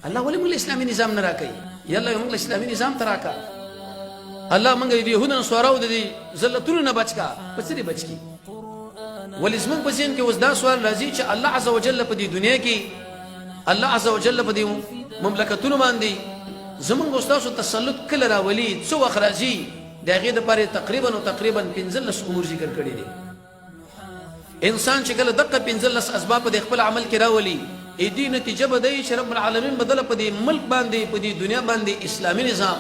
الله ولې موږ اسلامي نظام نه راکوي؟ یلا موږ اسلامي نظام ته راکا. الله موږ د یهودو نصاراو د دې ذلتونو نه بچ کا. په څه دې بچ کی؟ ولې زموږ په ذهن کې اوس دا سوال راځي چې الله عز وجل په دې دنیا کې، الله عز وجل په دې مملکتونو باندې زمونږ او ستاسو تسلط کله راولي، څه وخت راځي؟ د هغې دپاره یې تقریبا او تقریبا 15 امور ذکر کړي دي. انسان چې کله دقه 15 اسباب په خپل عمل کې راولي، ای دې نتیجه به دی چې رب العالمین بدله په دې ملک باندې، په دې دنیا باندې اسلامي نظام،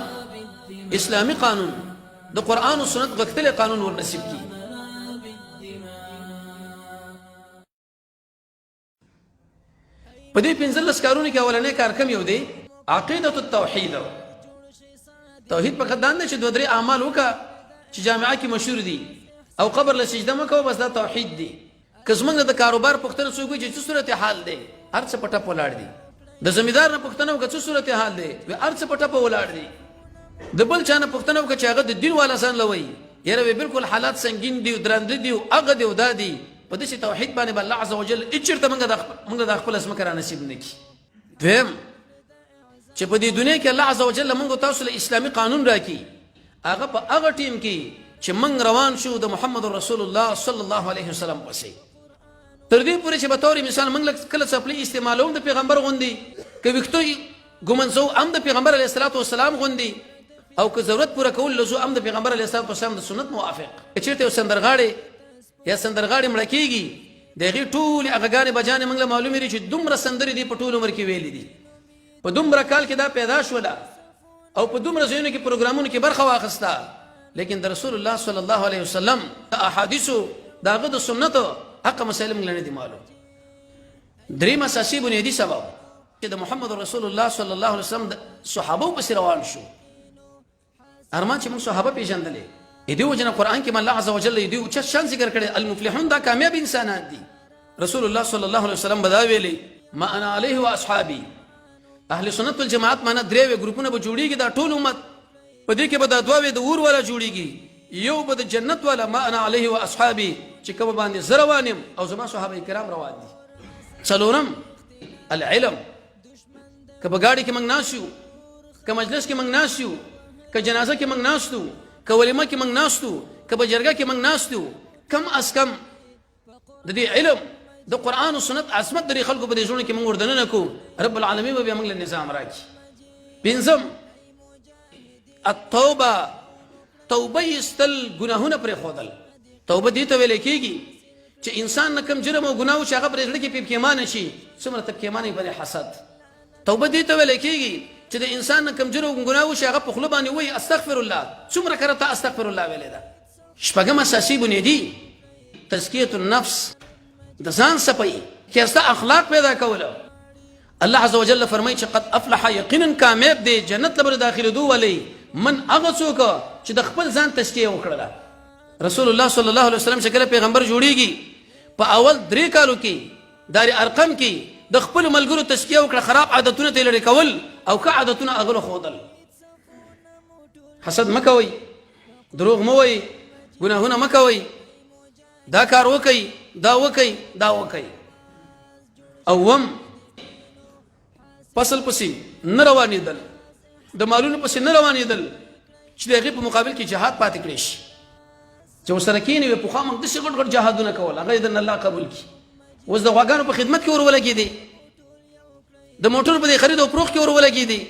اسلامي قانون، د قرآن او سنت غښتلی قانون ور نصیب کړي. په دې 15 کارونو کې اولنې کار کوم یو دی؟ عقیدة التوحید. توحید په قدان نه چې دوه درې اعمال وکا چې جامعه کې مشهور دي او قبر له سجده مکو، بس دا توحید دی. که زمونږ د کاروبار پوښتنه څوک وي چې څه صورت حال دی، هر څه په ټپ ولاړ دي. د زمیدار نه پوښتنه وکړه څه صورت حال دی، وی هر څه په ټپه ولاړ دي. د بل چا نه پوښتنه وکړه چې هغه د دین والا ځان لوي، یاره وی بالکل حالات سنگین دي، درانده دي، هغه دی او دا دی. په داسې توحید باندې به الله عز وجل هېچېرته موږ د خپله ځمکه را نصیب نه کړي. دویم چې په دې دنیا کې الله عز وجل موږ تاسو له اسلامي قانون راکړي، هغه په هغه ټیم کې چې موږ روان شو د محمد رسول الله صلی الله علیه وسلم پسې، تر دې پورې چې به تور مثال موږ کله څپلۍ استعمالوم د پیغمبر غوندې، که ویښتو ګومنځو هم د پیغمبر علیه الصلاة والسلام غوندې، او که ضرورت پوره کول لزو هم د پیغمبر علیه الصلاة والسلام د سنت موافق. که چېرته یو سندرغاړی یا سندرغاړي مړه کېږي، د هغې ټولې هغه ګانې بجانې موږ له معلومې دي چې دومره سندرې دي په ټول عمر کې ویلې دي، په دومره کال کې دا پیدا شوله او په دومره ځایونو کې پروګرامونو کې برخه واخیسته، لیکن د رسول الله صلی الله علیه وسلم د احادیثو، د هغه د سنتو حق مسایل موږ له نه دي معلوم. دریم اساسي بنیادي سبب چې د محمد رسول الله صلی الله علیه وسلم د صحابو پسې روان شو. ارمان چې موږ صحابه پیژندلې. دې وجه نه قرآن کې الله عز وجل دې اوچت شان ذکر کړی، المفلحون دا کامیاب انسانان دي. رسول الله صلی الله علیه وسلم به دا ویلي ما انا علیه واصحابي. اهل سنت والجماعت معنا درې وې ګروپونه به جوړیږي، دا ټول امت په دې کې به دا دوه وې د اور والا جوړیږي، یو به د جنت والا ما انا علیه واصحابي چې کوم باندې زه روان یم او زما صحابه کرام روان دي. څلورم العلم، که په ګاډي کې موږ ناست یو، که مجلس کې موږ ناست یو، که جنازه کې موږ ناست یو، که ولیمه کې موږ ناست یو، که په جرګه کې موږ ناست یو، کم از کم د دې علم د قرآن او سنت عظمت د خلکو په دې زړونو کې موږ وردننه کو، رب العالمین به بیا موږ له نظام راکړي. پنځم التوبه، توبه ایستل، ګناهونه پرېښودل. توبه دې ته ویل کېږي چې انسان نه کوم جرم او ګناه وشي هغه پرې زړه کې پښېمانه شي، څومره ته پښېمانه یې پر حسد. توبه دې ته ویل کېږي چې د انسان نه کوم جرم او ګناه وشي هغه په خوله باندې وایي استغفر الله، څومره کره ته استغفر الله ویلې ده. شپږم اساسي بنیادي تزکیه النفس، د ځان صفایي، ښایسته اخلاق پیدا کوله. الله عز وجل فرمایي چې قد افلح، یقینا کامیاب دی، جنت له به داخلېدو ولي من هغه څوک چې د خپل ځان تزکیه وکړله. رسول الله صلی الله علیه وسلم چې کله پیغمبر جوړیږي په اول درې کالو کې دار ارقم کې د خپل ملګرو تزکیه وکړه، خراب عادتونه ته لرې کول او ښه عادتونه هغه له ښودل. حسد مه کوئ، دروغ مه وایئ، ګناهونه مه کوئ، دا کار وکئ، دا وکئ، دا وکئ. اووم فصل پسې نه روانېدل، د مالونو پسې نه روانېدل چې د هغې په مقابل کې جهاد پاتې کړی شي، چې ورسره کښېنې وي. پخوا موږ داسې غټ غټ جهادونه کول، هغه یې درنه الله قبول کړي. اوس د غواګانو په خدمت کې ور ولګېدې، د موټر په دې خرید او فروخت کې ور ولګېدې،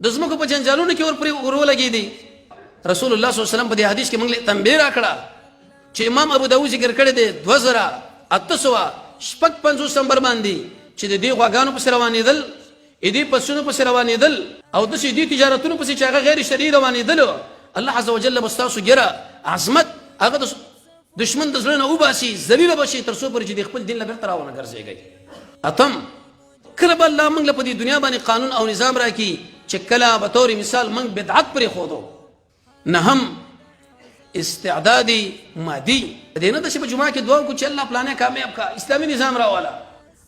د ځمکو په جنجالونو کې ور پرې ور ولګېدې. رسول الله صلی الله علیه وسلم په دې حدیث کې موږ له تنبیه راکړه چې امام ابو داود ذکر کړی دی 2856 نمبر باندې چې د دې غواګانو پسې روانېدل، دې پسونو پسې روانېدل او داسې دې تجارتونو پسې چې هغه غیر شرعي روانېدل، الله عز وجل به ستاسو ږیره عظمت هغه د دشمن د زړه نه وباسي، ذلیله به شي تر څو پورې چې د خپل دین له بېرته راونه ګرځېږئ. اتم، کله به الله موږ له په دې دنیا باندې قانون او نظام راکړي چې کله به طور مثال موږ بدعت پرېښودو. نهم، استعداد مادي. دې نه ده چې په جمعه کې دعا وکړو چې الله پلانې کامیاب کا، اسلامي نظام راواله.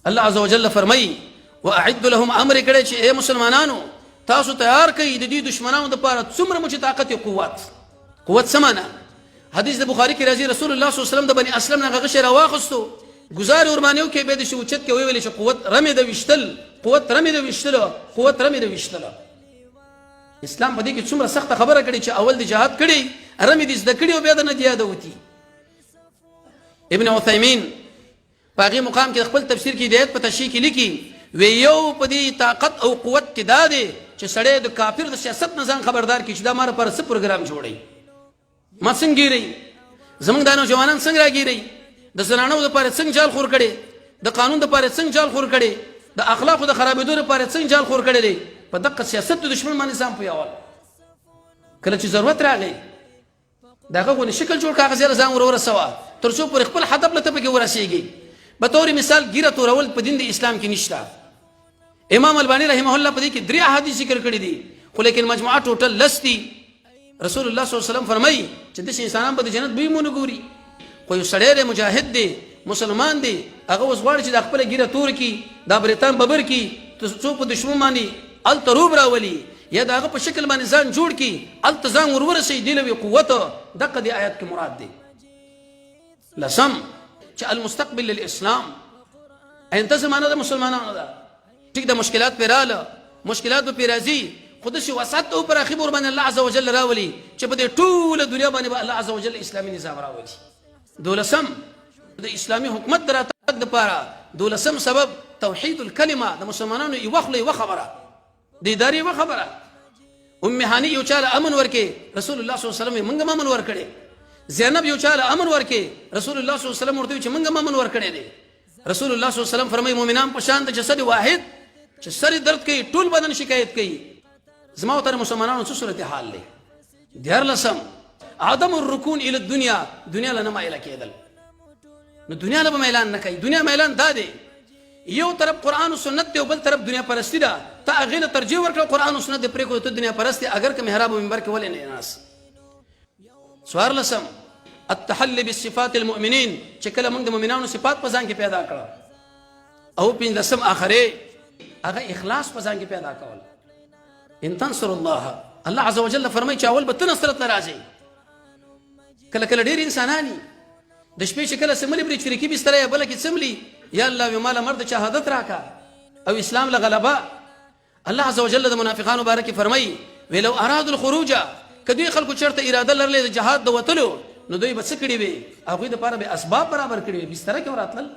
الله عز وجل فرمایي واعد لهم، امر کړی چې ای مسلمانانو تاسو تیار کړئ د دې دشمنانو دپاره څومره مو چې طاقت قوت. قوت څه معنا؟ حدیث د بخاری کې راځي رسول الله صلی الله علیه وسلم د بني اسلم نه غشی راواخستو، ګزار ورباندې وکړي، بیا د شي اوچت کې ویل چې قوت رمې د ویشتل قوت رمې د ویشتلو، قوت رمې د ویشتلو. اسلام په دې کې څومره سخته خبره کړې چې اول د جهاد کړي، رمې دې زده کړي او بیا د نه جهاد وتی. ابن عثیمین په هغې مقام کې خپل تفسیر کې هدایت په تشریح کې لیکي، وی یو په دې طاقت او قوت کې دا دی چې سړی د کافر د سیاست نه ځان خبردار کړي چې دا ما لپاره څه پروګرام جوړوي، ما څنګه ګیری، زمونږ دا نوجوانان څنګه راګیری، د زنانو لپاره څنګه جال خور کړي، د قانون لپاره څنګه جال خور کړي، د اخلاقو د خرابېدو لپاره څنګه جال خور کړي دی. په دقه سیاست د دشمن باندې ځان پوهول. کله چې ضرورت راغی د هغه غونې شکل جوړ کړه، هغه ځای له ځان ور ورسوه تر څو پورې خپل هدف له ته پکې ورسېږي. به طور مثال ږیره تورول په دین د اسلام کې نشته. امام الباني رحمه الله په دې کې درې احادیث ذکر کړي دي، خو لیکن مجموعه ټوټل لس دي. رسول الله صلی الله علیه وسلم فرمایي چې داسې انسانان به د جنت بوی مو نه ګوري. خو یو سړی دی، مجاهد دی، مسلمان دی، هغه اوس غواړي چې دا خپله ږیره تور کړي، دا بریتان ببر کړي، تر څو په دښمن باندې هلته روب راولي، یا د هغه په شکل باندې ځان جوړ کړي، هلته ځان ور ورسوي، دې له وي قوت. دقه دې آیت کې مراد دی. لسم چې المستقبل للاسلام، آینده زمانه د مسلمانانو ده. ټیک ده، مشکلات پرې راله، مشکلات به پرې راځي، خو داسې وسعت او پراخي به ورباندې الله عز وجل راولي چې په دې ټوله دنیا باندې به الله عز وجل اسلامي نظام راولي. دولسم د اسلامي حکومت د راتګ دپاره دولسم سبب توحید الکلمه، د مسلمانانو یوه خوله یوه خبره، د ادارې یوه خبره. ام هاني یو چاله امن ورکې، رسول الله صلی الله علیه وسلم مونږ هم امن ورکړي. زینب یو چاله امن ورکې، رسول الله صلی الله علیه وسلم ورته چې مونږ هم امن ورکړي دي. رسول الله صلی الله علیه وسلم فرمایي مؤمنان په شان د جسد واحد چې سر درد کوي ټول بدن شکایت کوي. زما او تر مسلمانانو څه صورت حال دی؟ دیارلسم عدم الرکون الى الدنيا، دنیا له نه مایله کېدل. نو دنیا له به میلان نه کوي. دنیا میلان دا دی، یو طرف قرآن او سنت دی او بل طرف دنیا پرستی ده، ته هغې له ترجیح ورکړه، قرآن او سنت دې پرېښود، ته دنیا پرست یې، اګر که محراب او منبر کې ولې نه ناست. څوارلسم التحلي بالصفات المؤمنین، چې کله موږ د مؤمنانو صفات په ځان کې پیدا کړه. او پنځلسم اخرې هغه اخلاص په ځان کې پیدا کول. ان تنصر الله، الله عز وجل فرمایي چې اول به ته نصرت له راځې. کله کله ډېر انسانان د شپې چې کله څملي پرې چرکي بستره یا بله کې څملي، یا الله وي ماله مرد شهادت راکا او اسلام له غلبه. الله عز وجل د منافقانو باره کې فرمایي ولو ارادوا الخروج، که دوی خلکو چېرته اراده لرلې د جهاد د وتلو، نو دوی به څه کړي وي؟ هغوی دپاره به اسباب برابر کړي وي، بستره کې وراتلل.